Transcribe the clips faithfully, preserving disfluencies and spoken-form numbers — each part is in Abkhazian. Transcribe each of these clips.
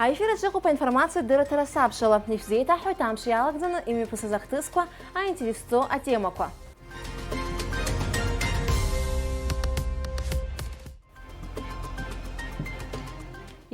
Аефир аҿы иҟоуп аинформациатә дырраҭара сабшала. Ишәзеиҭаҳҳәоит амш иалагӡаны имҩаԥысыз ахҭысқәа, аинтересҵо атемақәа.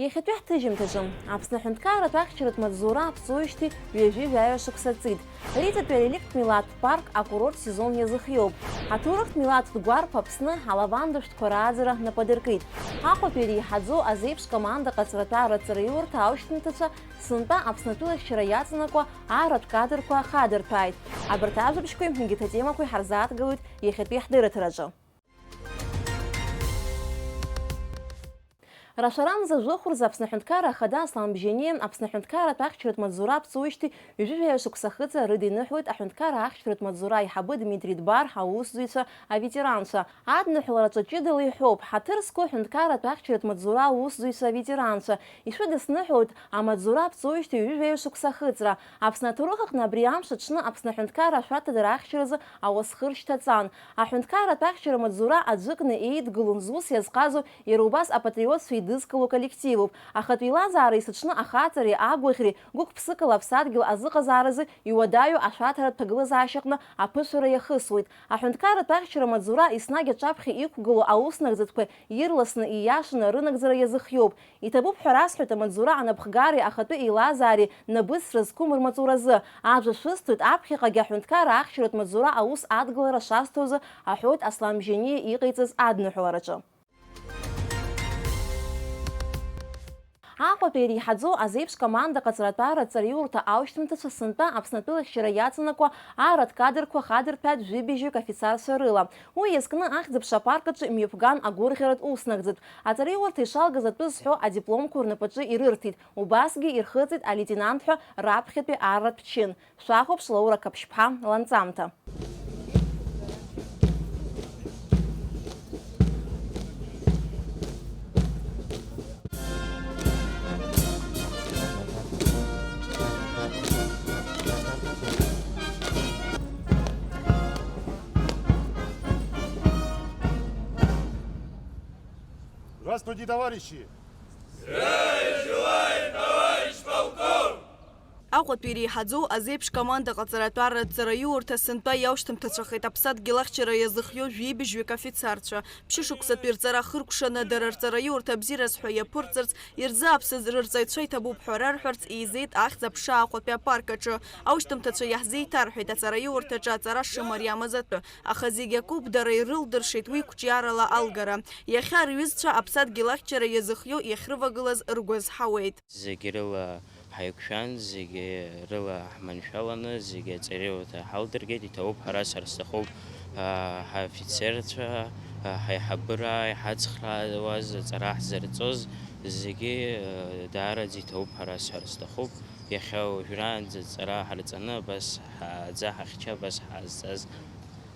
Иахьатәи ҳҭыжьымҭаҿы, Аԥсны аҳәынҭқарратә ахьчаратә маҵзура аԥҵоижьҭеи ҩажәи жәаҩа шықәса ҵит. Риҵатәи ареликттә милаҭтә парк акурорттә сезон иазыхиоуп. Аҭоурыхтә милаҭтә гәарԥ Аԥсны алаванда шәҭқәа рааӡара напы адыркит. Аҟәатәи иреиҳаӡоу азеиԥш команда ҟаҵаратәара рҵараиурҭа аушьҭымҭацәа сынтәа Аԥснытәылахьчара иаҵанакуа арратә кадрқәа хадырҭәааит. Абарҭ ажәабжьқәеи егьырҭ атемақәеи ҳарзааҭгылоит иахьатәи ҳдырраҭараҿы. Рашәарамза жәохә рзы Аԥсны Аҳәынҭқарра Ахада Аслан Бжьаниа Аԥсны аҳәынҭқарратә ахьчаратә маҵзура аԥҵоижьҭеи ҩажәи жәаҩа шықәса ахыҵра рыдиныҳәалеит аҳәынҭқарра ахьчаратә маҵзура аиҳабы Дмитри Дбар аусзуҩцәа аветеранцәа. Адныҳәалараҿы ҷыдала иҳәоуп, ҳаҭыр зқәу аҳәынҭқарратә ахьчаратә маҵзура аусзуҩцәа аветеранцәа. Ишәыдысныҳәалоит амаҵзура аԥҵоижьҭеи ҩажәи жәаҩа шықәса ахыҵра. Аԥсны аҭоурых аҟны абри амш аҽны Аԥсны аҳәынҭқарра ашәарҭадара ахьчаразы ауасхыр шьҭаҵан. Аҳәынҭқарратә ахьчара маҵзура аӡәыкны еидгылон зус иазҟазоу, иара убас апатриотцәа еидызкыло коллективуп. Ахатә еилазаара есыҽны ахаҵареи агәаӷьреи гәык-ԥсыкала аԥсадгьыл азыҟазааразы иуадаҩу ашәарҭаратә ҭагылазаашьаҟны аԥышәара иахысуеит. Аҳәынҭқарратә ахьчара маҵзура еснагь аҿаԥхьа иқәгылоу аус нагӡатәқәа ирласны, ииашаны рынагӡара иазыхиоуп. Иҭабуп ҳәа расҳәоит амаҵзура анапхгареи ахатәы еилазаареи набыцра зқәым рмаҵуразы. Ажәа шәысҭоит аԥхьаҟагьы аҳәынҭқарра ахьчаратә маҵзура аус адгылара шасҭозы, аҳәоит Аслан Бжьаниа иҟаиҵаз адныҳәалараҿы. Аҟәатәи иреиҳаӡоу азеиԥш команда ҟаҵаратәара рҵараиурҭа аушьҭымҭацәа сынтәа Аԥснытәылахьчара иаҵанакуа арратә кадрқәа хадырҭәааит жәибжьҩык афицарцәа рыла. Уи иазкны ахьӡ-аԥша апарк аҿы мҩаԥган агәырӷьаратә ус нагӡатә. Аҵараиурҭа ишалгаз атәы зҳәо адипломқәа рнапаҿы ирырҭеит, убасгьы ирхыҵит алеитенант ҳәа раԥхьатәи арратә чин. Шәахәаԥш, Лаура Қаԥшьԥҳа, ланҵамҭа. Здравствуйте, товарищи! Здравия желаем, товарищ полковник! Аҟәатәи иреиҳаӡоу азеиԥш команда ҟаҵаратәара рҵараиурҭа сынтәа иаушьҭымҭацәахеит аԥсадгьыл ахьчара иазыхиоу жәибжьҩык афицарцәа. Ԥшьышықәсатәи рҵара хыркәшаны дара рҵараиурҭа бзиараз ҳәа иаԥырҵарц, ирзааԥсаз рырҵаҩцәа иҭабуп ҳәа рарҳәарц еизеит ахьӡ-аԥша Аҟәатәи апарк аҿы. Аушьҭымҭацәа иаҳзеиҭарҳәеит аҵараиурҭаҿы аҵара шымариамыз атәы, аха зегь акоуп, дара ирылдыршеит уи қәҿиарала алгара. Иахьа рҩызцәа аԥсадгьыл ахьчара иазыхиоу иахьрывагылаз ргәы азҳауеит. Зегь рыла ҳаиқәшәан, зегь рыла ҳманшәаланы, зегь аҵараиурҭа ҳалдыргеит, иҭабуп ҳәа расҳәар сҭахуп, аа, ҳаофицерцәа, аа, ҳаиҳабыра, иҳацхраауаз, аҵара ҳзырҵоз, зегьы, аа, даараӡа иҭабуп ҳәа расҳәар сҭахуп. Иахьа уажәраанӡа аҵара ҳарҵаны абас ҳааӡа ҳахьча, абас ҳаазҵаз.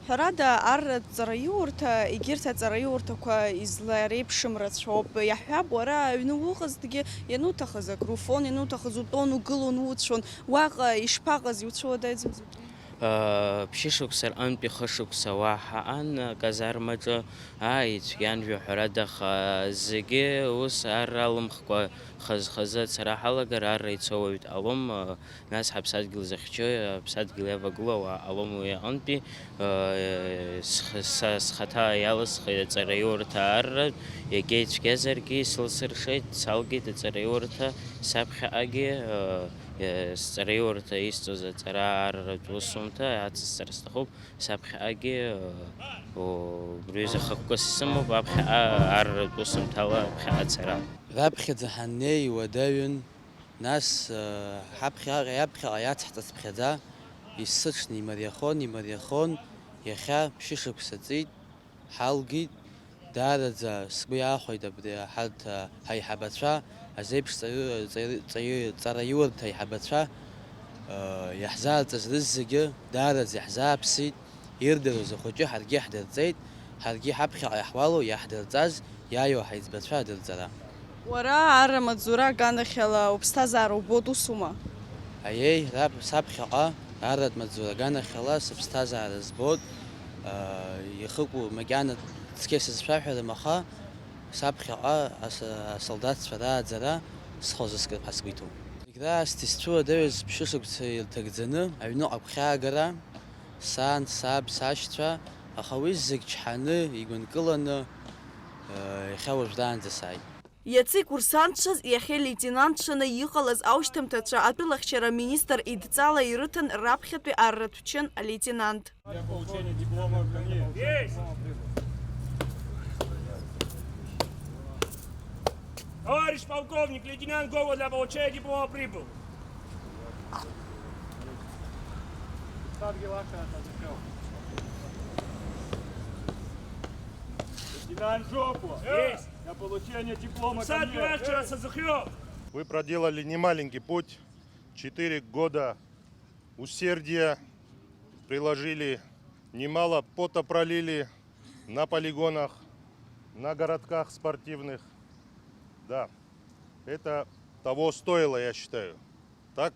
Ҳәарада, арратә ҵараиурҭа, егьырҭ аҵараиурҭақәа излареиԥшым рацәоуп. Иаҳҳәап, уара аҩны уҟазҭгьы, иануҭахыз акруфон, иануҭахыз утәон, угылон, уцәон. Уаҟа ишԥаҟаз, иуцәуадаҩӡамзи? Ԥшьышықәса рҟынтәи хышықәса уа ҳаҟан аказармаҿы, ааи, ицәгьан жәаҳәарада, аха зегьы ус ар алымхкәа хаз-хазы ацара ҳалагар, арра ицо уаҩ дҟалом. Нас ҳаԥсадгьыл захьчои, аԥсадгьыл иавагылоу ауаа ҟалом уи аҟынтәи, э, сх-, са схаҭа иалысхит аҵараиурҭа арратә, иагьа ицәгьазаргьы сылсыршеит, салгеит аҵараиурҭа саԥхьаҟагьы, э, э, сҵараиурҭа исҵоз аҵара арратә усумҭа ацысҵар сҭахуп, саԥхьаҟагьы, э, о, убри рҩыза хықәкыс сымоуп, аԥхьаҟа арратә усумҭала аԥхьаҟа ацара. Раԥхьаӡа ҳаннеи иуадаҩын. Нас, э, ҳаԥхьаҟа, иаԥхьаҟа иацҳҵацыԥхьаӡа, исыҽны имариахон, имариахон, иахьа ԥшьышықәса ҵит, ҳалгеит, даараӡа сгәы иаахәеит абри ҳарҭ, э, ҳаиҳабацәа, азеиԥш ҵаҩы-, ҵаҩы-, ҵаҩы-, ҵараиурҭа аиҳабацәа, э, иаҳзаарҵаз рызегьы даараӡа иаҳзааԥсеит. Ирдыруаз ахәыҷы ҳаргьы иаҳдырҵеит, ҳаргьы ҳаԥхьаҟа иаҳуалу иаҳдырҵаз иааиуа ҳаиҵбацәа адырҵара. Уара арра маҵзура аганахьала уԥсҭазаара убоит, усума? Аиеи, раб, саԥхьаҟа арратә маҵзура аганахьала сыԥсҭазаара збоит, аа, ихыкәу макьана цқьа сызшәаҳәарым, аха саԥхьаҟа ас-, асолдаҭцәа рааӡара схы зыскып ҳәа сгәы иҭоуп. Зегь раасҭа исцәыуадаҩыз ԥшьышықәса ирҭагӡаны аҩныҟа агәхьаагара, сан, саб, сашьцәа, аха уи зегь чҳаны, игәынкыланы, э, иахьа уажәраанӡа сааит. Иацы икурсантцәаз, иахьа леитенантцәаны иҟалаз аушьҭымҭацәа атәылахьчара аминистр идҵала ирыҭан раԥхьатәи арратә чын алеитенант. Для получения диплома в Корее. Есть! Товарищ полковник, лейтенант Гогу для получения диплома прибыл. Лейтенант Жопу. Есть! Для получения диплома ко мне. Сад Грача созыхёк. Вы проделали немаленький путь, четыре года усердия приложили, немало пота пролили на полигонах, на городках спортивных. Да, это того стоило, я считаю. Так?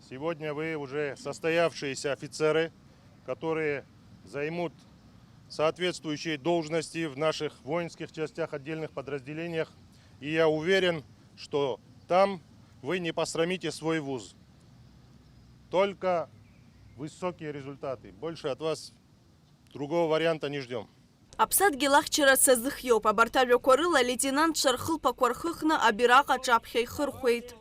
Сегодня вы уже состоявшиеся офицеры, которые займут соответствующие должности в наших воинских частях, отдельных подразделениях. И я уверен, что там вы не посрамите свой вуз. Только высокие результаты. Больше от вас другого варианта не ждём. Аԥсадгьыл ахьчара сазыхиоуп. Абарҭ ажәақәа рыла алеитенантцәа рхылԥақәа рхыхны абираҟ аҿаԥхьа ихырхәеит.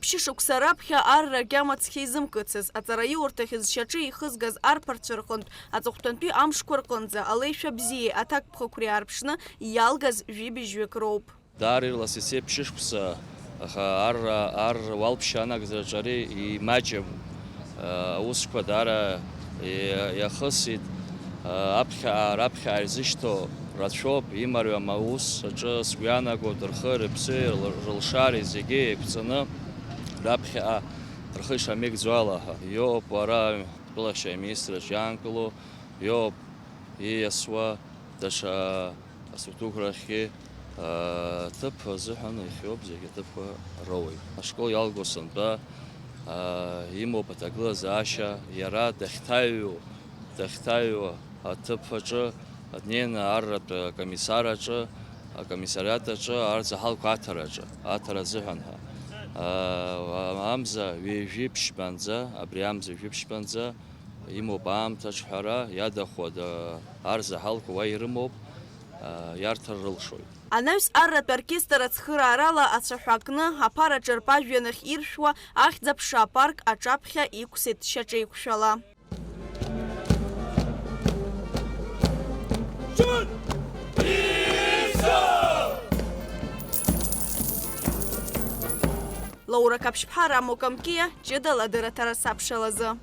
Ԥшьышықәса раԥхьа арра агьама цқьа изымкыцыз, аҵараиурҭахь зшьаҿа еихызгаз арԥарцәа рҟынтә аҵыхәтәантәи амшқәа рҟынӡа алеишәа бзиеи аҭакԥхықәреи аарԥшны иалгаз жәибжьҩык роуп. Даара ирлас ицеит ԥшьышықәса, аха ар, ар уалԥшьа анагӡараҿы ари имаҷым, аусқәа даара иа-, иахысит. Аԥхьаҟа, раԥхьаҟа ирзышьҭоу рацәоуп, имариам аус аҿы сгәы иаанагоит рхи рыԥси, р-, рылшареи зегьы еиқәҵаны раԥхьаҟа рхы ишамеигӡо ала ҳәа. Иоуп ара атәылахьчара аминистрраҿы иаанкылоу, иоуп ииасуа даҽа аструктурақәа рахьгьы, аа, ҭыԥ азыҳәан иахьоуп зегьы аҭыԥқәа роуеит. Ашкол иалго сынтәа, аа, имоуп аҭагылазаашьа, иара дахьҭаҩу, дахьҭаҩу аҭыԥ аҿы днеины арратә акомиссар аҿы, акомиссариат аҿы арзаҳалқәа аҭараҿы, аҭара азыҳәан ҳәа. Аа, амза ҩажәи ԥшьбанӡа, абри амза ҩажәи ԥшьбанӡа имоуп аамҭа аҿҳәара, иадахәада арзаҳалқәа уа ирымоуп, аа, иарҭар рылшоит. Анаҩс арратә оркестр ацхыраарала ацәаҳәа кны, аԥара ҿарпажә ианахь иршәуа, ахьӡ-аԥша апарк аҿаԥхьа иқәсит шьаҿеиқәшәала. Лаура Каԥшьԥҳа, Рамо Камкиа, ҷыдала адырраҭара сабшалазы.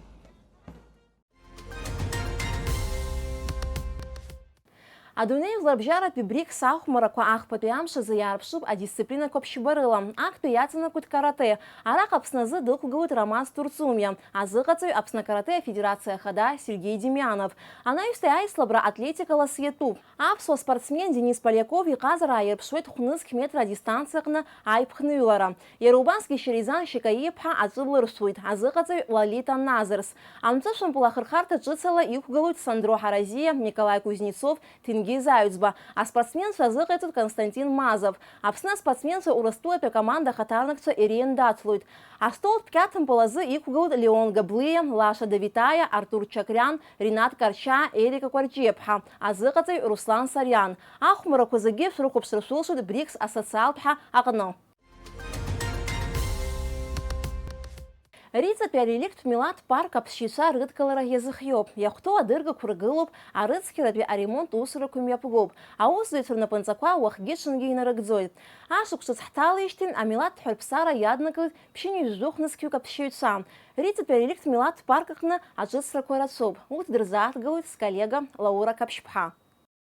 Адунеи жәларбжьаратәи БРИКС ахәмаррақәа ахԥатәи амш азы иаарԥшуп адисциплинақәа ԥшьба рыла. Актәи иаҵанакуеит каратэ. Араҟа Аԥсны азы дықәгылоит Ромаз Турцумиа, азыҟаҵаҩ Аԥсны акарате афедерациа ахада Сергеи Демьянов. Анаҩстәи аицлабра атлетика лас иатәуп. Аԥсуа спортсмен Денис Полиаков иҟазара ааирԥшуеит хә-нызқь метра адистанциаҟны аиԥхныҩлара. Иара убасгьы Шьеризан Шьакаиԥҳа аҵәы лырсуеит, азыҟаҵаҩ Лолита Назарс. Амҵәышәымпыл ахырхарҭа ҿыцала иқәгылоит Сандро Ҳаразиа, Николаи Кузнецов, Ҭенгиз Аҩӡба. Аспортсменцәа азыҟаиҵоит Константин Мазов. Аԥсны аспортсменцәа Урыстәылатәи акоманда ахаҭарнакцәа иреиндаҭлоит. Астолтә қьаҭымпыл азы иқәгылоит Леон Габлиа, Лаша Давитаиа, Артур Чакриан, Ринат Карчаа, Ерика Кәарҷиаԥҳа, азыҟаҵаҩ Руслан Сариан. Ахәмаррақәа зегьы шәрыхәаԥшра шәылшоит БРИКС асоциалтә ҳа аҟны. Риҵатәи ареликтә милаҭ парк аԥсшьаҩцәа рыдкылара иазыхиоуп, иахәҭоу адыргақәа ргылоуп, арыцқьаратәи аремонт усурақәа мҩаԥгоуп, аусзуҩцәа рнапынҵақәа уахгьы-ҽынгьы инарыгӡоит. Ашықәс ҳҭалеижьҭеи амилаҭ ҳәарԥсара иаднакылеит ԥшьынҩажәи жәохә нызқьҩык аԥсшьаҩцәа. Риҵатәи ареликтә милаҭ парк аҟны аҿыцрақәа рацәоуп, урҭ дырзааҭгылоит сколлега Лаура Каԥшьԥҳа.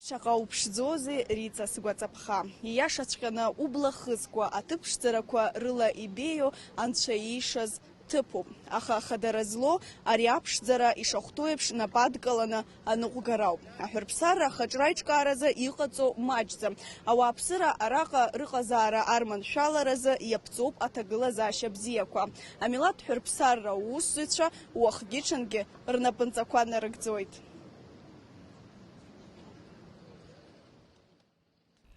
Шаҟа уԥшӡоузеи, Риҵа, сгәаҵаԥха! Ииашаҵәҟьаны убла хызкуа, аҭыԥ ԥшӡарақәа рыла ибеиоу Анцәа иишаз Ҭыԥуп, аха ахадара злоу ари аԥшӡара ишахәҭоу еиԥш нап адкыланы аныҟәгара ауп. Аҳәырԥсарра ахаҿра аиҿкааразы иҟаҵоу маҷӡам. Ауааԥсыра араҟа рыҟазаара арманшәаларазы иаԥҵоуп аҭагылазаашьа бзиақәа. Амилаҭ ҳәырԥсарра аусзуҩцәа уахгьы-ҽынгьы рнапынҵақәа нарыгӡоит.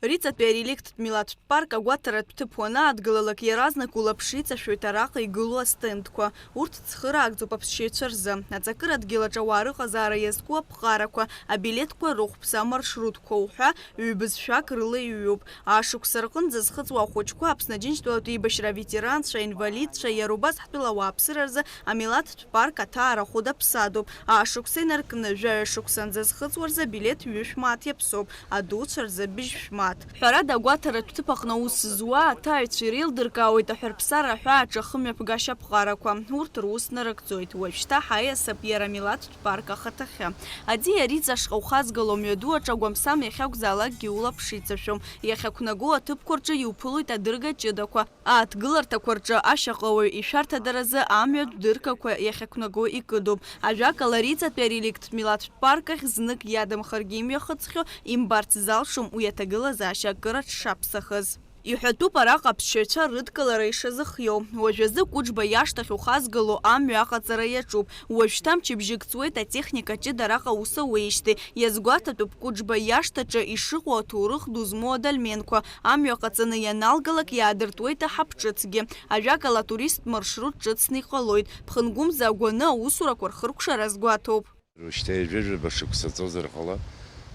Риҵатәи ареликттә милаҭтә парк агәаҭаратә ҭыԥ уанаадгылалак, иаразнак улаԥш иҵашәоит араҟа игылоу астендқәа. Урҭ цхыраагӡоуп аԥсшьаҩцәа рзы. Аҵакыра адгьыл аҿы ауаа рыҟазаара иазку аԥҟарақәа, абилеҭқәа рыхәԥса, амаршрутқәа уҳәа ҩбызшәак рыла иҩуп. Ашықәса рҟынӡа зхыҵуа ахәыҷқәа Аԥсны Аџьынџьтәылатә еибашьра аветеранцәа, аинвалидцәа, иара убас ҳтәыла ауааԥсыра рзы амилаҭтә парк аҭаарахә даԥсадоуп. Ашықәса инаркны, жәаҩа шықәсанӡа зхыҵуа рзы абилеҭ ҩышә мааҭ иаԥсоуп, адуцәа рзы быжьшә мааҭ. Ҳәарада, агәаҭаратә ҭыԥ аҟны аус зуа аҭааҩцәа иреилдыркаауеит аҳәырԥсарра аҳәаа аҿы ахымҩаԥгашьа аԥҟарақәа. Урҭ рус нарыгӡоит. Уажәшьҭа ҳаиасып иара амилаҭтә парк ахаҭахьы. Аӡиа Риҵа ашҟа ухазгало амҩаду аҿы агәамсам иахьакәзаалакгьы улаԥш иҵашәом. Иахьақәнаго аҭыԥқәа рҿы иуԥылоит адырга ҷыдақәа. Ааҭгыларҭақәа рҿы ашьаҟауаҩ ишәарҭадаразы амҩатә дыргақәа иахьақәнаго икыдуп. Ажәакала, Риҵатәи ареликттә милаҭтә парк ахь знык иадамхаргьы имҩахыҵхьоу имбарц залшом уи аҭагылазаашьа акыр аҽшаԥсахыз. Иҳәатәуп араҟа аԥсшьаҩцәа рыдкылара ишазыхиоу. Уажәазы Кәыџба иашҭахь ухазгало амҩа аҟаҵара иаҿуп. Уажәшьҭа мчыбжьык ҵуеит атехника ҷыда араҟа аус ауеижьҭеи. Иазгәаҭатәуп Кәыџба иашҭаҿы ишыҟоу аҭоурых ду змоу адольменқәа. Амҩа ҟаҵаны ианалгалак иаадыртуеит аҳаԥ ҿыцгьы. Ажәакала, атуристтә маршрут ҿыцны иҟалоит. Ԥхынгәымза агәаны аусурақәа рхыркәшара азгәаҭоуп. Уажәшьҭа ҩажәа-жәаба шықәса ҵуазар ҟалап,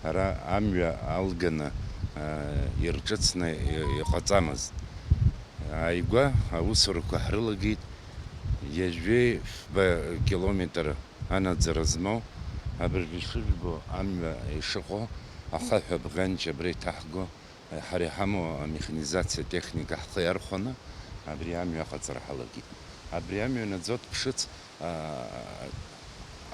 ара амҩа алганы, аа, ирҿыцны и-, иҟаҵамызт. Ааигәа аусурақәа ҳрылагеит, ҩажәи фба километр анаӡара змоу, абыржәы ишыжәбо амҩа ишыҟоу, ахаҳә абӷанчы абра иҭаҳго, ҳара иҳамоу амеханизациа техника ҳхы иархәаны абри амҩа аҟаҵара ҳалагеит. Абри амҩа наӡоит Ԥшыц, аа,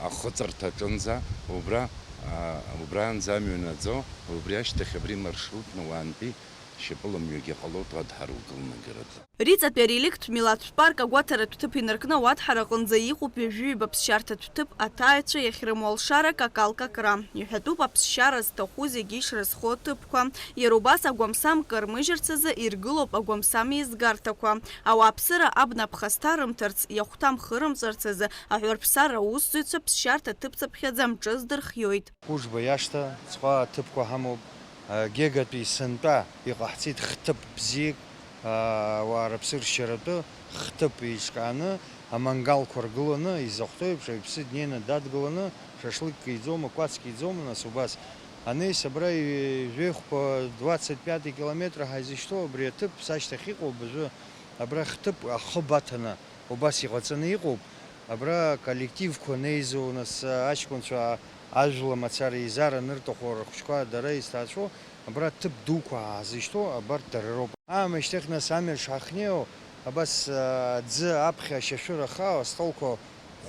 ахыҵырҭа аҿынӡа, убра, аа, убраанӡа амҩа наӡо, убри ашьҭахь абри маршрутны уаантәи шьапыламҩагьы ҟалоит, уа дҳарукылнагарада. Риҵатәи ареликттә милаҭтә парк агәаҭаратә ҭыԥ инаркны ауаҭҳара аҟынӡа иҟоуп ҩажәи ҩба ԥсшьарҭатә ҭыԥ аҭааҩцәа иахьрымоу алшара какал-какра. Иҳәатәуп аԥсшьара зҭаху зегьы ишрызхо аҭыԥқәа. Иара убас агәамсам кырмыжьырц азы иргылоуп агәамсам еизгарҭақәа. Ауааԥсыра абна аԥхасҭа рымҭарц, иахәҭам хырымҵәарц азы аҳәарԥсарра аусзуҩцәа ԥсшьарҭа ҭыԥцыԥхьаӡа амҿы здырхиоит. Кәыџба иашҭа ҵҟа аҭыԥқәа ҳамоуп. Гегатәи сынтәа иҟаҳҵеит хҭыԥ бзиак, ауаа рыԥсы ршьаратәы хҭыԥ еиҿкааны, амангалқәа ргыланы, изахәҭоу еиԥш, аҩԥсы днеины дадгыланы, шашлыкк иӡома, кәацк иӡома, нас убас. Анеис абра ижәеихқәа двадцать пятый километр ҳаизышьҭоу абри аҭыԥ сашьҭахь иҟоуп, абра хҭыԥ ахы баҭаны. Убас иҟаҵаны иҟоуп. Абра коллективқәа неизу, нас, аҷкәынцәа ажәла мацара еизара анырҭаху рыхәыҷқәа дара изҭаацәоу, абра ҭыԥ дуқәа аазышьҭоу абарҭ дара роуп. Аамышьҭахь, нас, амҩа шҳахнеиуа, абас, аӡы аԥхьа ашьашәыра хаа, астолқәа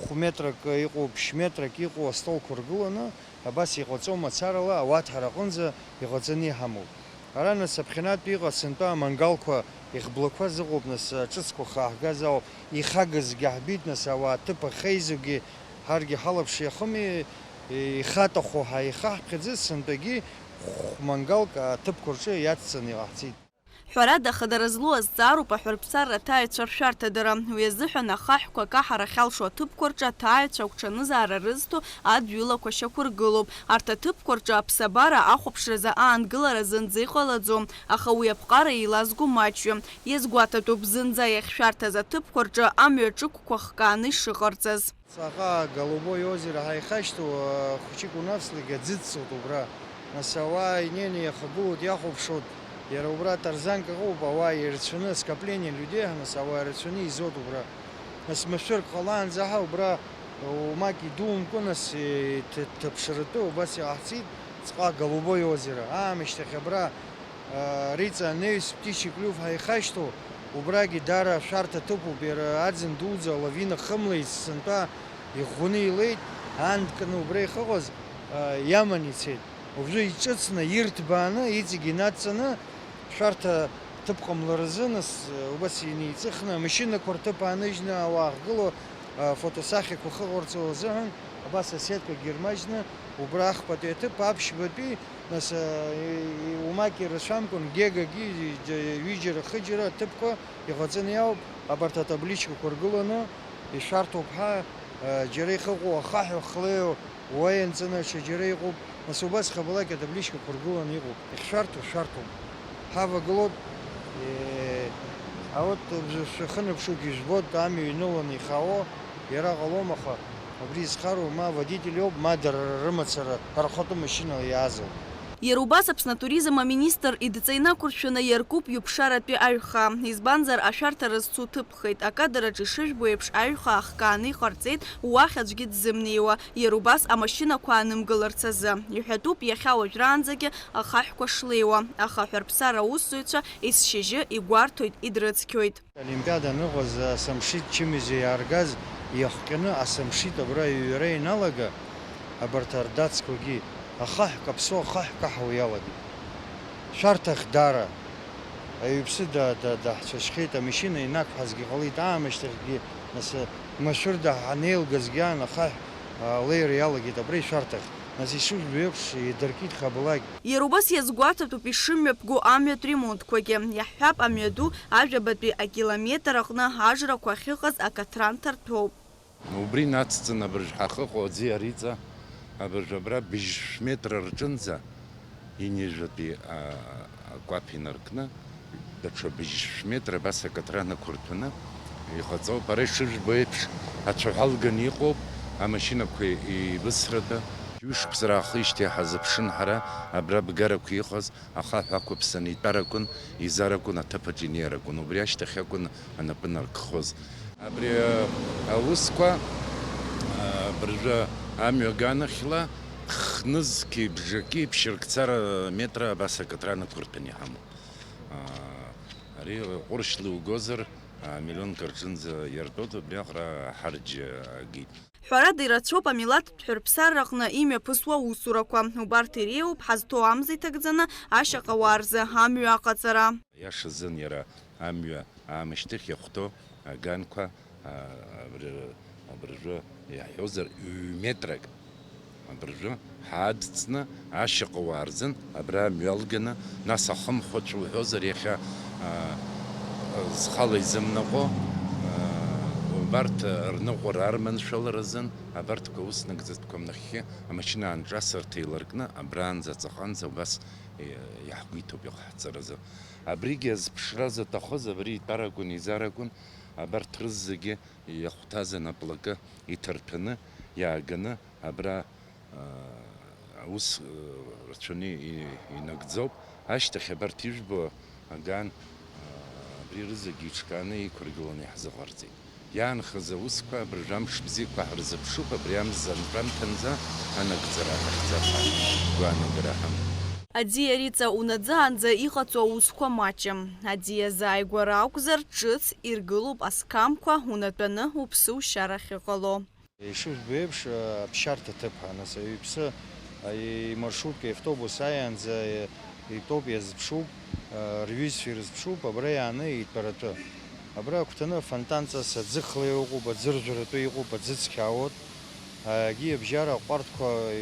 хә метрак иҟоу, ԥшь метрак иҟоу астолқәа ргыланы, абас иҟаҵоу мацарала ауаҭәҳара аҟынӡа иҟаҵаны иҳамоуп. Ара, нас, аԥхьанатәи иҟаз сынтәа амангалқәа ихблақәаз ыҟоуп, нас, ҿыцқәа хааҳгаз ауп, ихагазгьы ҳбеит, нас, ауаа ҭыԥ ахьеизогьы ҳаргьы ҳалаԥш иахыми, ихаҭаху ҳаихаҳԥхьаӡеит, сынтәагьы хә-мангалк аҭыԥқәа рҿы иацҵаны иҟаҳҵеит. Ҳәарада, хадара злоу азҵаароуп аҳәарԥсарра аҭааҩцәа ршәарҭадара. Уи азыҳәан ахаҳәқәа акаҳара ахьалшо аҭыԥқәа рҿы аҭааҩцәа агәҽанызаара рызҭо адҩылақәа шьақәыргылоуп. Арҭ аҭыԥқәа рҿы аԥсабара ахәаԥшразы аангылара зынӡа иҟалаӡом, аха уи аԥҟара еилазго маҷҩым. Иазгәаҭатәуп зынӡа иахьшәарҭаз аҭыԥқәа рҿы амҩаҿықәқәа хкааны ишыҟарҵаз. Ҵаҟа Голубое озеро ҳаихашьҭоу, хәыҷык унавслак аӡы ҵоуп убра. Нас ауаа инеины иахагылоуп, иахәаԥшуеит. Иара убра атарзанка ыҟоуп, ауаа ирацәаны, скопление людей, нас ауаа ирацәаны еизоит убра. Нас машәырк ҟалаанӡа ҳа убра, уамак идумкәа, нас иҭ-, ҭаԥшратәы убас иҟаҳҵеит, ҵҟа Голубое озеро. Аамышьҭахь абра, а, Риҵа анеҩс птичий клюв ҳаихашьҭоу, убрагьы даара ашәарҭа ҭыԥуп, иара аӡын дуӡӡа алавина хымлеит, сынтәа иӷәӷәаны илеит, аан кны убра ихыҟаз, а, иаман ицеит. Уажәы иҿыцны, ирҭбааны, иҵегь инадҵаны, шәарҭа Ҭыԥ ҟамларазы, нас, убас инеиҵыхны, амашьынақәа рҭыԥ ааныжьны, ауаа ахьгылоу, а, фотосахьақәа хыҟарҵо азыҳәан, абас асеткагьы ирмаҷны, убра ахԥатәи аҭыԥ, аԥшьбатәи, нас, а, и-, и-, уамак ирацәамкәан, гегагьы, ҩыџьара-хыџьара аҭыԥқәа иҟаҵаны иауп, абарҭ атабличкақәа ргыланы, ишәарҭоуп ҳәа, а, џьара ихыҟоу ахаҳә хлеиу, уа ианҵаны ҽаџьара иҟоуп, нас убас хабалак атабличкақәа ргыланы иҟоуп. Иахьшәарҭоу шәарҭоуп. Ҳавагылоуп, е, а вот шәахьынаԥшугьы жәбоит, амҩа иныланы ихаауа, иара ҟалом, аха абри изхароу ма аводитель иоуп, ма дара рымацара, рхатәы машьынала иаазоуп. Иара убас Аԥсны атуризм аминистр идҵа инақәыршәаны иаркуп ҩыԥшаратәи аҩхаа, избанзар, ашәарҭара зцу ҭыԥхеит, акадраҿ ишыжәбо еиԥш, аҩхаа ахкааны иҟарҵеит, уахь аӡәгьы дзымнеиуа, иара убас амашьынақәа аанымгыларц азы. Иҳәатәуп иахьа уажәраанӡагьы ахаҳәқәа шлеиуа, аха аҳәарԥсара аусзуҩцәа есшьыжьы игәарҭоит, идрыцқьоит. Олимпиада аныҟаз, асамшит чымазара иааргаз иахҟьаны асамшит абра иҩра ианалага, абарҭ ардацқәагьы ахаҳә каԥсо, ахаҳә каҳауа иалагеит. Шәарҭахь даара аҩԥсы да-, да-, даҳцәашьхьеит, амашьына инақәҳазгьы ҟалеит, аамышьҭахьгьы, нас, машәырда ҳанеилгазгьы аан ахаҳә, а, леира иалагеит абра ишәарҭахь. Нас ишыжәбо еиԥш, идыркит хабалак. Иара убас иазгәаҭатәуп ишымҩаԥго амҩатә ремонтқәагьы. Иаҳҳәап, амҩаду ажәабатәи акилометр аҟны ажрақәа ахьыҟаз акатран ҭарҭәоуп. Убри нацҵаны абыржә ҳахыҟоу аӡиа риҵа, абыржә абра быжьшә метр рҿынӡа инижәатәи, а, акәаԥ инаркны, даҽа быжьшә метр абас акатран ақәырҭәаны иҟаҵоуп. Ара ишыжәбо еиԥш, ацәаҳәа алганы иҟоуп, амашьынақәа еибыцратәы. Ҩышықәса раахижьҭеи ҳазыԥшын ҳара, абра бгарақәа иҟаз, ахаҳә ақәыԥсан итәаракәын, изаракәын, аҭыԥаҿ инеиракәын, убри ашьҭахь акәын анапы наркхоз. Абри, а, аусқәа, а, абыржәы амҩа аганахьла хнызқьи бжаки ԥшьыркцара метра абас акатран ақәырҭәаны иҳамоуп. А, ари ҟәыршьла иугозар, а, миллионк рҿынӡа иартәоит, убри аҟара ҳарџь агеит. Ҳәарада, ирацәоуп амилаҭтә ҳәырԥсарраҟны имҩаԥысуа аусурақәа. Убарҭ иреиуоуп ҳазҭоу амза иҭагӡаны ашьаҟауаа рзы амҩа аҟаҵара. Иашазын иара амҩа аамышьҭыхь иахәҭоу аганқәа, а, абри-, абыржәы иаҳҳәозар, ҩ-метрак абыржәы ҳаадҵны, ашьаҟауаа рзын абра амҩа алганы, нас ахымхәацәа уҳәозар, иахьа, а, зхала изымнаҟәо, а, убарҭ рныҟәара арманшәаларазын, абарҭқәа аус нагӡатәқәа нахьхьи амашьына аанҿасырҭа еиларкны, абраанӡа, ҵаҟанӡа убас, е, иаҳгәеиҭоуп иҟаҳҵаразы. Абригьы азԥшра заҭахыз, абри итәаракәын, изаракәын, абарҭ рызегьы иахәҭаз анаплакы иҭарҭәаны иааганы абра, аа, аус, аа, рацәаны и-, инагӡоуп. Ашьҭахь абарҭ ижәбо аган, аа, абри рызегьы иҿкааны иқәыргыланы иаҳзыҟарҵеит. Иаанхаз аусқәа абыржәы амш бзиақәа ҳарзыԥшуп, абри амза анҵәамҭанӡа анагӡара аҭахӡам ҳәа гәаанагара ҳамоуп. Аӡиа Риҵа унаӡаанӡа иҟаҵоу аусқәа маҷым. Аӡиа зааигәара акәзар, ҿыц иргылоуп асқамқәа, унатәаны уԥсы ушьарахь иҟало. Ишыжәбо еиԥш, аԥсшьарҭа ҭыԥ ҳәа, нас, аҩԥсы, а, имаршрутка, автобус ааиаанӡа, а, итәоуп, иазԥшуп, а, рҩызцәа ирызԥшуп, абра иааны итәаратәы. Абра агәҭаны афонтанҵас аӡы хлеиуа ыҟоуп, аӡы ржәратәы иҟоуп, аӡы цқьаауеит. Агьи абжьара аҟәарҭқәа, а,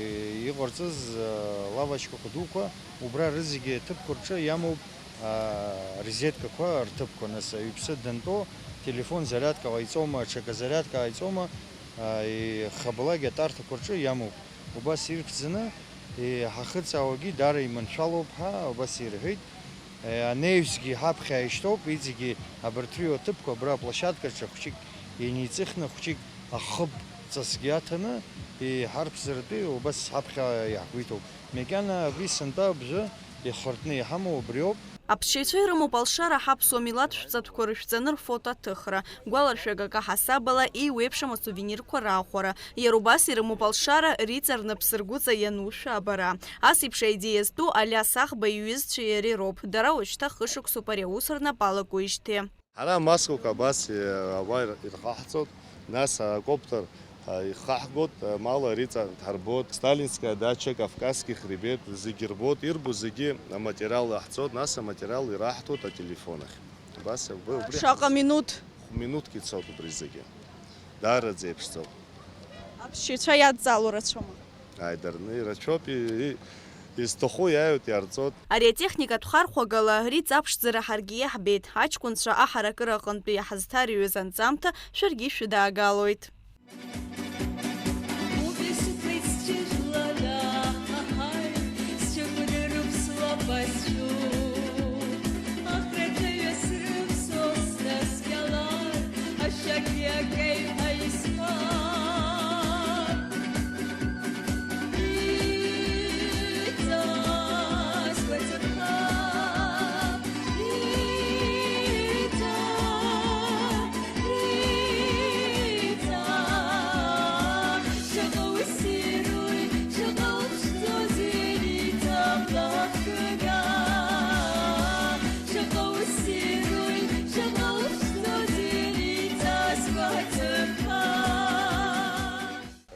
иҟарҵаз, а, лавочкақәа дуқәа, убра рызегьы аҭыԥқәа рҿы иамоуп, а, розеткақәа рҭыԥқәа, нас, аҩԥсы дантәо, телефон зарядка ҟаиҵома, аҽакы азарядка ҟаиҵома, а, ихабалак атәарҭақәа рҿы иамоуп. Убас ирԥхӡаны иҳахыҵаауагьы даара иманшәалоуп ҳәа убас ирҳәеит. Е, анаҩсгьы ҳаԥхьа ишьҭоуп, иҵегьы абарҭ рыҩ аҭыԥқәа абра аплощадкаҿы хәҷык инеиҵыхны, хәҷык ахыб ҵасгьы аҭаны, иҳарԥзаратәы убас ҳаԥхьа иаҳгәеиҭоуп. Макьана абри сынтәа абжьы ихыртны иҳамоу убриоуп. Аԥсшьаҩцәа ирымоуп алшара ҳаԥсуа милаҭ шәҵатәқәа рышәҵаны рфото аҭыхра, гәаларшәагак аҳасабала еиуеиԥшым асувенирқәа раахәара. Иара убас ирымоуп алшара Риҵа рнапсыргәыҵа ианушәа абара. Ас еиԥш аидеиа зтәу Алиас Аӷба иҩызцәеи иареи роуп. Дара уажәшьҭа хышықәсоуп ари аус рнапы алакуижьҭеи. Ҳара амаскақәа абас, е, ауаа ир-, ирхаҳҵоит, нас акоптер Ихаҳгоит, амал ари ҵа-, ҳарбоит, Сталинская дача, Кавказский хребет, зегьы рбоит, ирбо зегьы аматериал аҳҵоит, нас аматериал ираҳҭоит ателефон ахь. Абас, убри, убри Шаҟа ҳац-, минуҭ? Минуҭк ицоит убри зегьы. Даараӡа еиԥшӡоуп. Аԥсшьаҩцәа иадҵаало рацәоума? Ааи, дарны ирацәоуп, и-, и-, изҭаху иааиуеит, иарҵоит. Ари атехникатә хархәагала Риҵа аԥшӡара ҳаргьы иаҳбеит. Аҷкәынцәа аҳаракыра аҟынтәи иҳазҭарҩыз анҵамҭа шәаргьы шәыдаагалоит.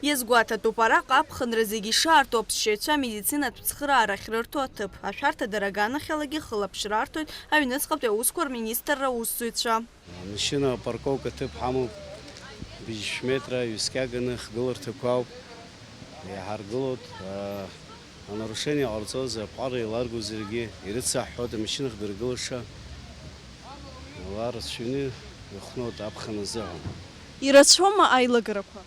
Иазгәаҭатәуп, араҟа аԥхынра зегьы ишаарту аԥсшьаҩцәа амедицинатә цхыраара ахьрырҭо аҭыԥ. Ашәарҭа дара аганахьалагьы хылаԥшра арҭоит аҩныҵҟатәи аусқәа рминистрра аусзуҩцәа. Амашьына апарковка ҭыԥ ҳамоуп, быжьшә метра ҩ-скьаганы хгыларҭақәа ауп. Иҳаргылоит, а, анарушение ҟарҵоз аԥҟара еиларгозаргьы ирыцаҳҳәоит амашьына хдыргылаша. Ала рацәаҩны ихәноуп аԥхын азыҳәан. Ирацәоума аилагарақәа?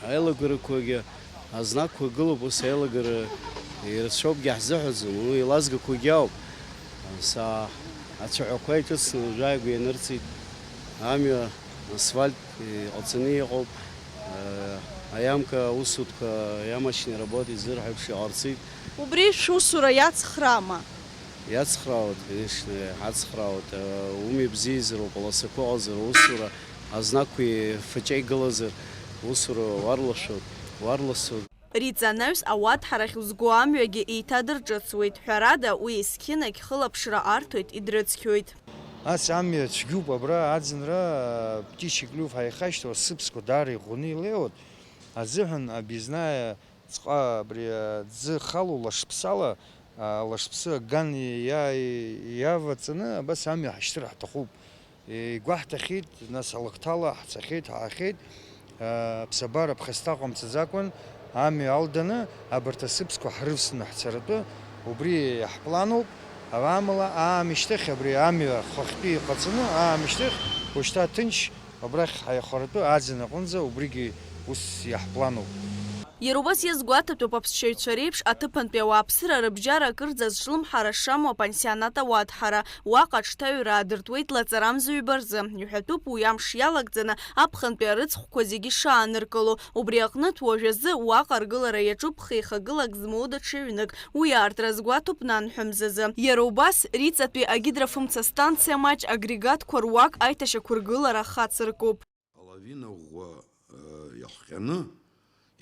Аилагарақәагьы азнакқәа гылоуп, ус аилагара ирацәоуп ҳзыҳәаӡом, уи еилазгақәагьы ауп. Са ацәаҳәақәа иҿыцны уажәааигәа ианырҵеит, амҩа асфальт иҟаҵаны иҟоуп, аиамка аусутәқәа, ямочные работы изырҳәо еиԥш иҟарҵеит. Убри шәусура иацхраама? Иацхраауеит, конечно, иҳацхраауеит. Умҩа бзиазар, уполосақәа ыҟазар, аусура азнакқәа фаҷа игылазар, усура уарлашәоит, уарласуеит. Риҵа анаҩс ауаҭәҳарахь узго амҩагьы еиҭадырҿыцуеит. Ҳәарада, уи есқьынагь хылаԥшра арҭоит, идрыцқьоит. Ас амҩа цәгьоуп абра, аӡынра, птичий клюв ҳаихашьҭуа, асыԥсқәа даара иӷәӷәаны илеиуеит. Азыҳәан объездная ҵҟа абри аӡы халоу лашԥсала, а, лашԥсы аган иа-, иаваҵаны абас амҩа ҳашьҭыр ҳҭахуп. Игәаҳҭахьеит, нас алакҭала ҳцахьеит, ҳаахьеит, а, аԥсабара ԥхасҭа ҟамҵаӡакәан, амҩа алданы, абарҭ асыԥсқәа ҳрывсны ҳцаратәы, убри ҳплануп, амала аамышьҭахь абри амҩа хыхьтәы иҟаҵаны, аамышьҭахь ушьҭа ҭынч абрахь ҳаихаратәы аӡын аҟынӡа убригьы ус иаҳплануп. Иара убас иазгәаҭатәуп аԥсшьаҩцәа реиԥш аҭыԥантәи ауааԥсыра рыбжьара акырӡа зҿлымҳара шамоу апансионат ауаҭәҳара. Уаҟа аҽҭаҩра аадыртуеит лаҵарамза ҩба рзы. Иҳәатәуп уи амш иалагӡаны аԥхынтәи арыцхәқәа зегьы шааныркыло. Убри аҟнытә уажәазы уаҟа аргылара иаҿуп хеихагылак змоу даҽа ҩнык. Уи аартра азгәаҭоуп нанҳәа мзазы. Иара убас, Риҵатәи агидрофымца станциа маҷ агрегатқәа руак аиҭашьақәыргылара хацыркуп. Половина ӷәӷәа, э, иахҟьаны,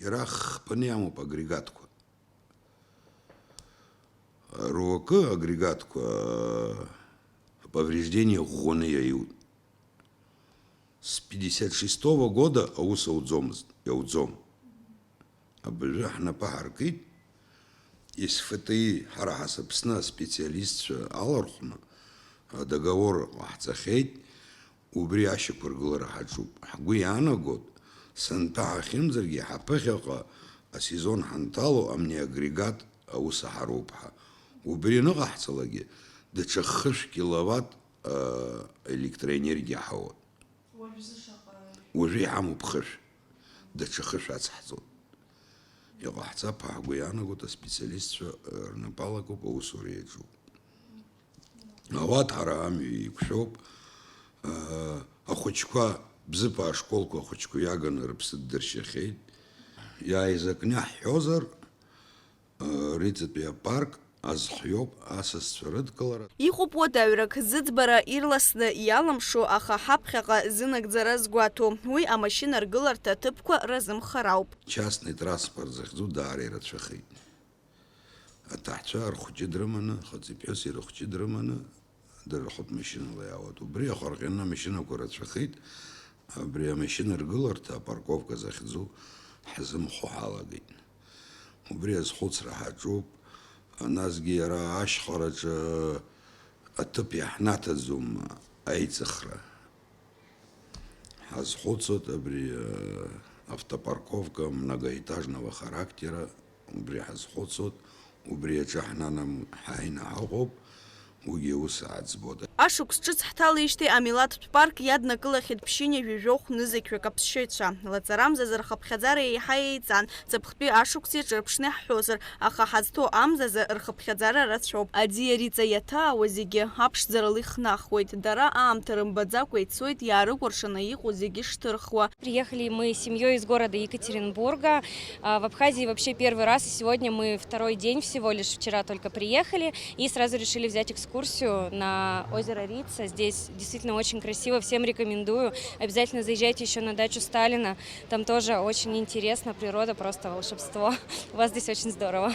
иара хԥаны иамоуп агрегатқәа. Руакы агрегатқәа, э, повреждение ӷәӷәаны иаиут. С пятьдесят шестого года аус ауӡомызт, иауӡом. Абыржәы ҳнапы ҳаркит, СФТИ, ҳара ҳасыԥсны аспециалистцәа алархәны, адоговор ҟаҳҵахьеит, убри ашьақәыргылара ҳаҿуп. Ҳгәы иаанагоит, сынтәа ҳахьымӡаргьы, ҳаԥыхьаҟа асезон ҳанҭало амни агрегат аус аҳароуп ҳәа. Убри аныҟаҳҵалакгьы, даҽа хышә киловатт, аа, електроенергиа ҳауеит. Уажәы шаҟа? Уажәы иҳамоуп хышә. Даҽа хышә ацҳҵоит. Иҟаҳҵап ҳәа ҳгәы иаанагоит, аспециалистцәа, э, рнапы алакуп, аусура иаҿуп. Ауаҭәҳара амҩа еиқәшәоуп. Э, ахәыҷқәа, Бзыԥаа ашколқәа ахәыҷқәа иаганы рыԥсы ддыршьахьеит. Иааизакны иаҳҳәозар, Риҵатәи апарк азхиоуп асасцәа рыдкылара. Иҟоуп уадаҩрак, зыӡбара ирласны иалымшо, аха ҳаԥхьаҟа зынагӡара згәаҭоу, уи амашьына ргыларҭа аҭыԥқәа разымхар ауп. Частный транспорт захьӡу даара ирацәахеит. Аҭаҳцәа рхәҷы дрыманы, хыҵи-ԥҳәыси рыхәҷы дрыманы, дыррахәыҭ машьынала иаауеит. Убри ахырҟьаны амашьынақәа рацәахеит, Абри амашьына ргыларҭа апарковка захьӡу ҳзымхо ҳалагеит. Убри азхәыцра ҳаҿуп, насгьы иара ашьхараҿы аҭыԥ иаҳнаҭаӡом аиҵыхра. Ҳазхәыцуеит абри, э, автопарковка многоэтажного характера, убри ҳазхәыцуеит, убри аҿы ҳнанам-, ҳаинаҳаҟоуп, уигьы ус ааӡбоит. Ашықәс ҿыц ҳҭалеижьҭеи амилаҭтә парк иаднакылахьеит ԥшьынҩажәи жәохә нызқьҩык аԥсшьаҩцәа. Лаҵарамзазы рхыԥхьаӡара еиҳа еиҵан, ҵыԥхтәи ашықәс иаҿырԥшны иаҳҳәозар, аха ҳазҭоу амзазы рхыԥхьаӡара рацәоуп. Аӡиа Риҵа иаҭаауа зегьы аԥшӡарала ихнахуеит. Дара аамҭа рымбаӡакәа ицоит, иаарыкәыршаны иҟоу зегьы шҭырхуа. Приехали мы с семьёй из города Екатеринбурга. А, в Абхазии вообще первый раз, и сегодня мы второй день всего лишь, вчера только приехали, и сразу решили взять экскурсию на озеро Рица. Здесь действительно очень красиво, всем рекомендую. Обязательно заезжайте ещё на дачу Сталина, там тоже очень интересно, природа просто волшебство. У вас здесь очень здорово.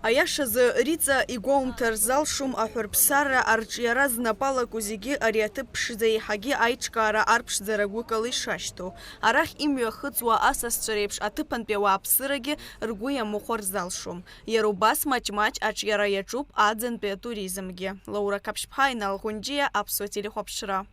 Аиашазы, Риҵа игәоумҭар залшом аҳәырԥсарра арҿиара знапы алаку зегьы ари аҭыԥ ԥшӡа еиҳагьы аиҿкаара арԥшӡара гәыкала ишашьҭоу. Арахь имҩахыҵуа асасцәа реиԥш аҭыԥантәи ауааԥсырагьы ргәы иамыхәар залшом. Иара убас маҷ-маҷ аҿиара иаҿуп аӡынтәи атуризмгьы. Лаура Қаԥшьԥҳа, Инал Ӷәынџьиа, Аԥсуа телехәаԥшра.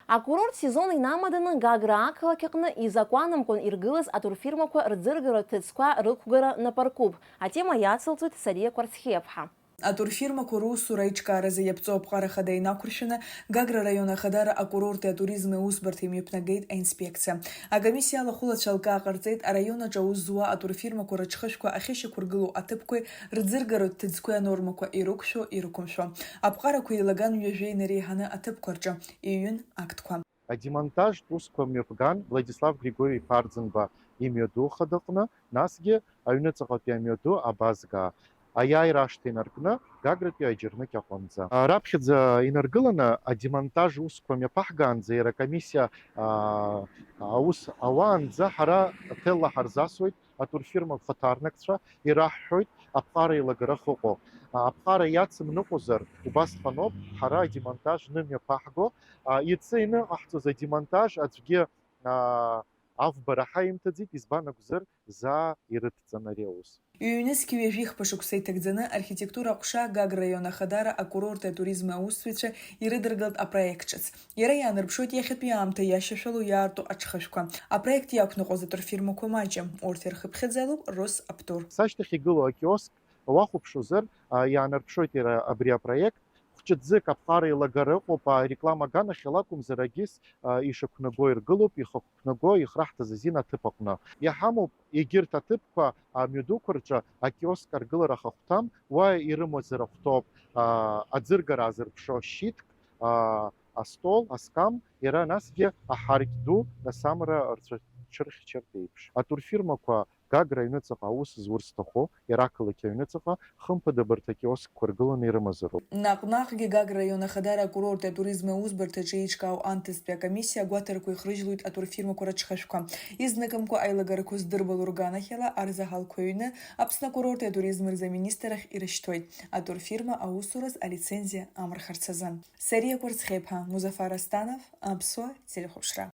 Акурорт сезон инамаданы Гагра ақалақь аҟны изакәанымкәан иргылаз атурфирмақәа рӡыргаратә ҭыӡқәа рықәгара напаркуп. Атема иацылҵоит Сариа Кәарцхиаԥҳа. Атурфирмақәа русура аиҿкааразы иаԥҵоу аԥҟара ахада инақәыршәаны, Гагра араион Ахадара акурорти атуризми аусбарҭа имҩаԥнагеит аинспекциа. Акомиссиа алахәылацәа алкаа ҟарҵеит араион аҿы аус зуа атурфирмақәа рыҽхышәқәа ахьышьақәыргылоу аҭыԥқәеи рӡыргаратә ҭыӡқәеи анормақәа ирықәшәо, ирықәымшәо. Аԥҟарақәа еилаган ҩажәа инареиҳаны аҭыԥқәа рҿы иҩын актқәа. Адемонтажтә усқәа мҩаԥган Владислав Григори-иԥа Арӡынба имҩаду ахадаҟны, насгьы аҩныҵаҟатәи амҩаду Абазгаа, аиааира ашҭа инаркны Гагратәи аџьарныкь аҟынӡа. А, раԥхьаӡа инаргыланы адемонтаж усқәа мҩаԥаҳгаанӡа иара акомиссиа, а, аус ауаанӡа ҳара ҭелла ҳарзасуеит, атурфирма ахаҭарнакцәа ираҳҳәоит аԥҟара еилагара ахьыҟоу. А, аԥҟара иацымныҟәозар, убасҟаноуп ҳара адемонтаж нымҩаԥаҳго. А, иацы иныҟаҳҵоз адемонтаж аӡәгьы, а, авбара ҳаимҭаӡеит, избан акәзар, заа ирыдҵан ари аус. Ҩнызқь ҩажәихԥа шықәса иҭагӡаны архитектура аҟәша Гагра араион Ахадара акурорти атуризми аусзуҩцәа ирыдыргалт апроект ҿыц. Иара иаанарԥшуеит иахьатәи аамҭа иашьашәалоу иаарту аҽхышәқәа. Апроект иақәныҟәоз атурфирмақәа маҷым, урҭ ирхыԥхьаӡалоуп Росоптур. Сашьҭахь игылоу акиоск уахәаԥшуазар, а, иаанарԥшуеит иара абри апроект. Хәҷыӡык аԥҟара еилагара ыҟоуп, а, реклама аганахьала акәымзар, агьыс, а, ишақәнаго иргылоуп, ихықәнаго ихраҳҭаз азин аҭыԥ аҟны. Иҳамоуп егьырҭ аҭыԥқәа, амҩадуқәа рҿы акиоск аргылара ахахәҭам, уа ирымазар ахәҭоуп, а, аӡыргара азырԥшо шьитк, а, астол, аскам, иара насгьы аҳаргь ду, нас амра рцәа-, ҽырхьчартә еиԥш. Атурфирмақәа Гагра аҩныҵаҟа аус зурц зҭаху, иара ақалақь аҩныҵаҟа, хымԥада абарҭ акиоскқәа ргыланы ирымазароуп. Наҟ-наҟгьы Гагра араион Ахадара акурорти атуризми аусбарҭаҿы еиҿкаау анҭыҵтәи акомиссиа агәаҭарақәа ихрыжьлоит атурфирмақәа рыҽхышәқәа. Изныкымкәа аилагарақәа здырбало рганахьала арзаҳалқәа ҩны Аԥсны акурорти атуризми рзы аминистррахь ирышьҭуеит, атурфирма аусураз алицензиа амырхырц азы. Сариа Кәарцхеиԥа, Музафар Астанов, Аԥсуа телехәаԥшра.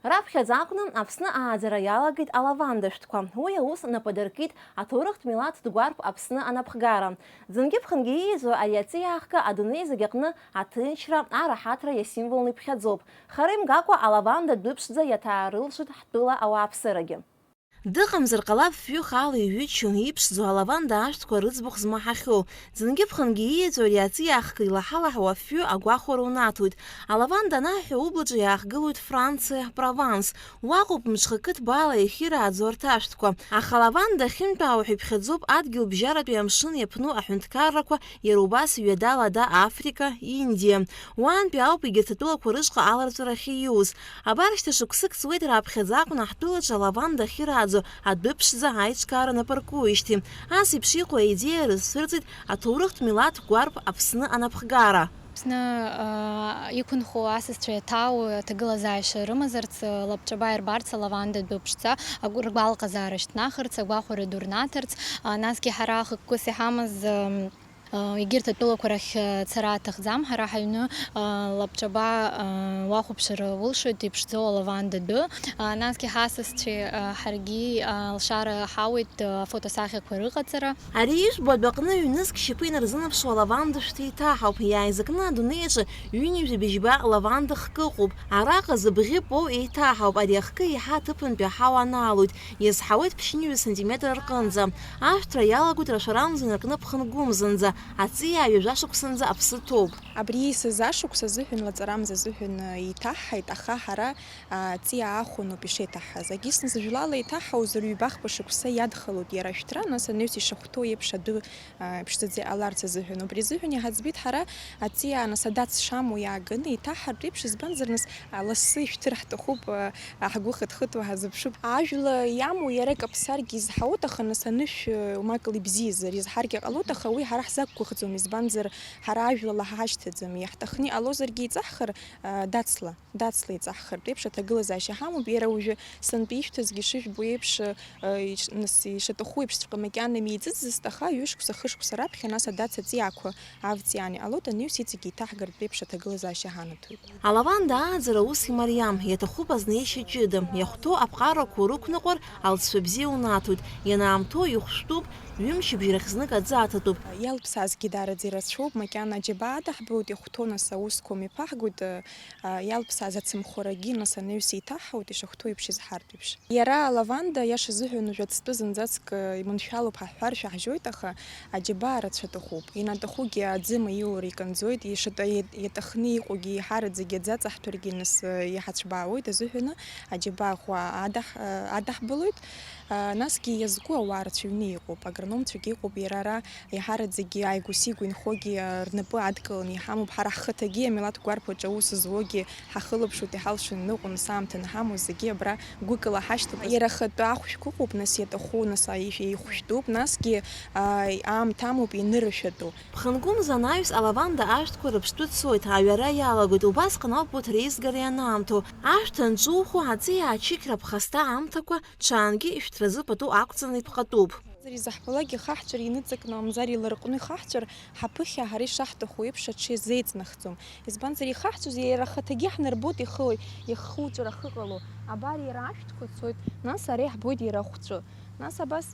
Раԥхьаӡа акәны Аԥсны ааӡара иалагеит алаванда шәҭқәа. Уи аус нап адыркит аҭоурыхтә милаҭтә гәарԥ Аԥсны анапхгара. Ӡынгьы-ԥхынгьы ииӡоу ари аҵиаахка адунеи зегь аҟны аҭынчра, араҳаҭра иасимволны иԥхьаӡоуп. Хара имгакәа алаванда дәыԥшӡа иаҭаарылшеит ҳтәыла ауааԥсырагьы. Дыҟамзар ҟалап фҩы хаала иҩыччон иԥшӡоу алаванда ашәҭқәа рыӡбахә змаҳахьоу. Ӡынгьы-ԥхынгьы ииаҵәо ари аҵиаахк илаҳалаҳауа афҩы агәахәара унаҭоит. Алаванда анаҳҳәа, ублаҿы иаахгылоит Франциа, Прованс. Уаҟоуп мҽхакы ҭбаала иахьырааӡо арҭ ашәҭқәа. Аха алаванда ахьынтәаауа ҳәа иԥхьаӡоуп адгьылбжьаратәи амшын иаԥну аҳәынҭқаррақәа, иара убас ҩадала Ада Африка, Индиа. Уаантәи ауп егьырҭ атәылақәа рышҟа аларҵәара ахьиуз. Абар шьҭа шықәсык ҵуеит раԥхьаӡа акәны ҳтәылаҿы алаванда ахьырааӡо адәы ԥшӡа аиҿкаара напаркуижьҭеи. Ас еиԥш иҟоу аидеиа рызцәырҵит аҭоурыхтә милаҭ гәарԥ Аԥсны анапхгара. Аԥсны, аа, иқәынхо асасцәа иаҭаау аҭагылазаашьа рымазарц, лабҿаба ирбарц алаванда ду ԥшӡа, агәы-, ргәалаҟазаара шьҭнахырц, агәахәара ду рнаҭарц, аа, насгьы ҳара хықәкыс иҳамаз, ам, аа, егьырҭ атәылақәа рахь, аа, цара аҭахӡам, ҳара ҳаҩны, аа, лабҿаба, аа, уахәаԥшыр улшоит иԥшӡоу алаванда ду, аа, насгьы ҳасасцәеи, аа, ҳаргьы, аа, алшара ҳауеит, аа, афотосахьақәа рыҟаҵара. Ари ижәбо адәаҟны ҩнызқь шьапы инарзынаԥшуа алаванда шәҭы иҭаҳауп, иааизакны адунеи аҿы ҩынҩажәи быжьба лаванда хкы ыҟоуп. Араҟа зыбӷьы поу еиҭаҳауп, ари ахкы еиҳа аҭыԥантәи аҳауа анаалоит, иазҳауеит ԥшьынҩажәа сантиметр рҟынӡа. Ашәҭра иалагоит рашәарамза инаркны ԥхынгәымзанӡа, аҵиаа ҩажәа шықәсанӡа аԥсы ҭоуп. Абри еисыз ашықәс азыҳәан, лаҵарамза азыҳәан, еиҭаҳҳаит, аха ҳара аҵиаа аахәаноуп ишеиҭаҳҳаз. Егьыс нас жәлала еиҭаҳҳауазар ҩба-хԥа шықәса иадхалоит иара ашәҭра, нас анаҩс ишахәҭоу еиԥш адәы, а, ԥшӡаӡа иҟаларц азыҳәан. Убри азыҳәан иҳаӡбеит ҳара аҵиаа нас адац шамоу иааганы еиҭаҳҳартә еиԥш, избанзар нас, а, лассы ишәҭыр ҳҭахуп, а, а, ҳгәы хыҭхыҭуа ҳазыԥшуп. Ажәла иамоу иара икаԥсаргьы изҳауеит, аха нас анышә, а, умакла ибзиазар изҳаргьы ҟалоит, аха уи ҳара ҳзақәгәыӷӡом, избанзар ҳара ажәлала ҳашьҭаӡам, иаҳҭахны иҟалозаргьы еиҵаҳхыр, а, дацла. Дацла иҵаҳхыртә еиԥш аҭагылазаашьа ҳамоуп, иара уажәы сынтәа ишәҭазгьы шыжәбо еиԥш, ы, иш-, нас ишаҭаху еиԥшҵәҟьа макьана имеиӡыцызт, аха ҩышықәса, хышықәса раԥхьа нас адац аҵиаақәа авҵиаан иҟалоит, анаҩс иҵегьы иҭаҳгартә еиԥш аҭагылазаашьа ҳанаҭоит. Алаванда ааӡара ус имариам, иаҭахуп азнеишьа ҷыда, иахәҭоу аԥҟарақәа урықәныҟәар, алҵшәа бзиа унаҭоит, ианаамҭоу ихәшәтәуп, ҩымшбжь рахь знык аӡы аҭатәуп. Иалԥсаазгьы даараӡа ирацәоуп, макьана аџьабаа адаҳбоит, ихәҭоу нас аусқәа мҩаԥаҳгоит, ы, а, иалԥсааз ацымхәрагьы нас анаҩс еиҭаҳҳауеит, ишахәҭоу еиԥш изҳартә еиԥш. Иара алаванда, иаша азыҳәан, уажә ацтәы зынӡаск, ы, иманшәалоуп ҳәа ҳҳәар шәаҳжьоит, аха аџьабаа рацәа аҭахуп. Ианаҭахугьы аӡы маиура иканӡоит, ишата-, иа-, иаҭахны иҟоугьы еиҳараӡагьы аӡы аҵаҳҭәаргьы нас, ы, иҳацәбаауеит, азыҳәаны аџьабаа ӷәӷәа адаҳ-, ы, адаҳбалоит. А, насгьы иазку ауаа рацәаҩны иҟоуп, агрономцәагьы иҟоуп, иара ара еиҳараӡакгьы ааигәа-сигәа инхогьы, а, рнапы адкыланы иҳамоуп. Ҳара ҳхаҭагьы амилаҭ гәарԥ аҿы аус зуогьы ҳахылаԥшуеит, иҳалшоит, ныҟәон, саамҭа анҳамоу зегьы абра гәыкала ҳашьҭоуп. Иара ахатәы ахәшәқәа ыҟоуп, нас иаҭаху, нас аишә еихәшәтәуп, насгьы, а, аамҭа амоуп ианырашәатәу. Ԥхынгәымза анаҩс алаванда ашәҭқәа рыԥштәы цоит, аҩара иалагоит, убасҟан ауп урҭ реизгара ианаамҭоу. Ашәҭ анҿухо, аҵиаа ачықьра ԥхасҭа аамҭақәа ҽаангьы ишәҭразы пату ақәҵаны иԥҟатәуп. Изаҳбалак ихаҳҵәар, иныҵакны, мамзар иларҟәны ихаҳҵәар, ҳаԥыхьа ҳара ишаҳҭаху еиԥш аҽы изеиҵнахӡом. Избанзар, ихаҳҵәаз иара ахаҭагьы ҳнарбоит ихы, иххуҵәар ахы ҟало. Абар иара ашәҭқәа цоит, нас ара иаҳбоит иара ахәҵәы. Нас абас.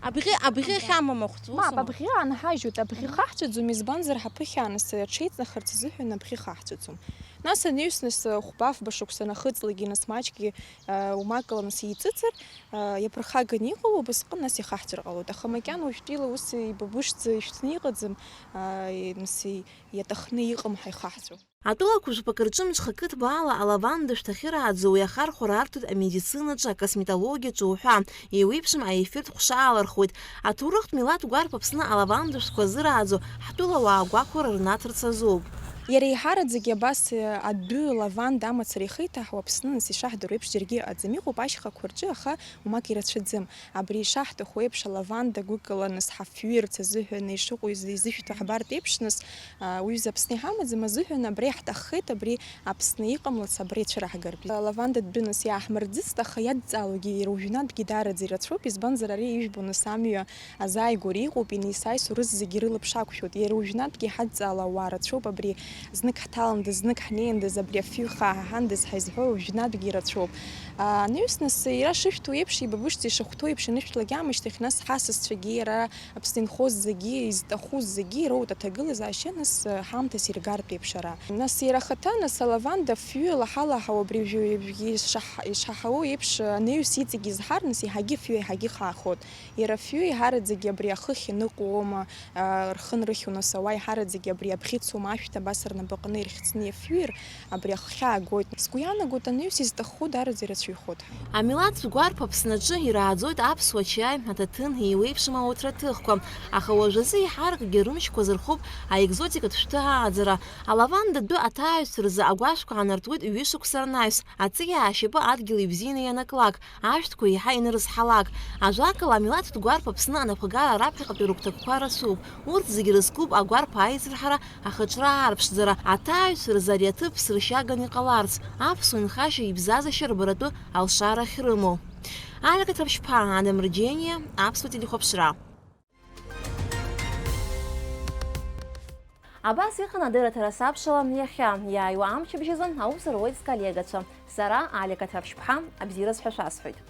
Абӷьы, абӷьы ахьамам ахәҵәы, ус Мап, ама? Абӷьы аанҳажьуеит, абӷьы Мгм. Хаҳҵәаӡом, избанзар, ҳаԥыхьа аныс аҽеиҵнахырц азыҳәан абӷьы хаҳҵәаӡом. Нас анаҩс, нас, хәба-фба шықәса нахыҵлакгьы, нас маҷкгьы, а, умакала, нас, еиҵыҵыр, а, иаԥырхаганы иҟало, убасҟы, нас, ихаҳҵәар ҟалоит. Аха макьана уажәтәила ус ибабышӡа ишәҭны иҟаӡам, а, и-, нас, и-, иаҭахны иҟам ҳәа ихаҳҵәо. Атәылақәа жәпакы рҿы мҽхакы ҭбаала алаванда шәҭахьырааӡо уи ахархәара арҭоит амедицинаҿы, акосметологиаҿы уҳәа, еиуеиԥшым аеффект ҟәша алархуеит. Аҭоурыхтә милаҭ гәарԥ Аԥсны алаванда шәҭқәа зырааӡо ҳтәылауаа агәахәара рнаҭарц азоуп. Иара еиҳараӡагьы абас, э, адәы лаванда амацара ихеиҭаҳауа Аԥсны, нас, ишаҳдыруа еиԥш, џьаргьы ыҟаӡам. Иҟоуп ашьхақәа рҿы, аха уамак ирацәаӡам. Абри ишаҳҭаху еиԥш, алаванда гәыкала, нас, ҳафҩырц азыҳәан ишыҟоу изы-, изышәҭо ҳбартә еиԥш, нас, а, уҩыза Аԥсны иҳамаӡам азыҳәан, абри ҳҭаххеит, абри Аԥсны иҟамлац, абри ацәыраҳгартә. Алаванда дәы, нас, иааҳмырӡыцт, аха иадҵаалогьы иара уажәнатәгьы даараӡа ирацәоуп, избанзар, ари ижәбо, нас, амҩа азааигәара иҟоуп, инеисааисо рызегьы рылаԥш ақәшәоит. Иара уажәнатәгьы иҳадҵаала ауаа рацәоуп, абри знык ҳҭаландаз, знык ҳнеиндаз, абри афҩы хаа ҳаҳандаз ҳәа изҳәо уажәнатәгьы ирацәоуп. А, анаҩс, нас, иара шышәҭу еиԥш, ибабышӡа ишахәҭоу еиԥш, инышәҭлак аамышьҭахь, нас, ҳасасцәагьы, иара Аԥсны инхоз зегьы, изҭаху зегьы ироут аҭагылазаашьа, нас, ҳамҭас иргартә еиԥш ара. Нас иара ахаҭа, нас, алаванда афҩы лаҳалаҳауа абри уажәы ишаҳ-, ишаҳауоу еиԥш, анаҩс иҵегь изҳар, нас, еиҳагьы афҩы еиҳагьы хаахоит. Иара афҩы еиҳараӡагьы абри ахыхь иныҟәома, а, рхы нрыхьуа, нас, ауаа еиҳараӡагьы абри абӷьыцума, ашәҭ абас Рнапаҟны ирхьӡны иафҩыр, абри аххьаагоит. Сгәы иаанагоит, анаҩс изҭаххо даараӡа ирацәаҩхоит ҳәа. Амилаҭтә гәарԥ Аԥсны аҿы ирааӡоит аԥсуа чаи, аҭаҭын, еиуеиԥшым ауҭраҭыхқәа. Аха уажәазы еиҳаракгьы рымчқәа зырхуп аекзотикатә шәҭы ааӡара. Алаванда адәы аҭааҩцәа рзы агәашәқәа аанартуеит ҩышықәса рнаҩс. Аҵиаа ашьапы адгьыл ибзианы ианаклак, ашәҭқәа еиҳа инырызҳалак. Ажәакала, амилаҭтә гәарԥ Аԥсны анапхгара раԥхьаҟатәи рыгәҭакқәа рацәоуп. Урҭ зегьы рызкуп агәарԥ аицырҳара, ахаҿра аарԥшӡара, аҭааҩцәа рзы ари аҭыԥ ԥсыршьаганы иҟаларц, аԥсуа нхашьа ибзазашьа рбаратәы алшара ахьрымоу. Алика Ҭаԥшьԥҳа, Адам Рџьениа, Аԥсуа телехәаԥшра. Абас иҟан адырраҭара Сабшала иахьа. Иааиуа амчыбжь азы аус руеит сколлегацәа. Сара, Алика Ҭаԥшьԥҳа, абзиараз ҳәа шәасҳәоит.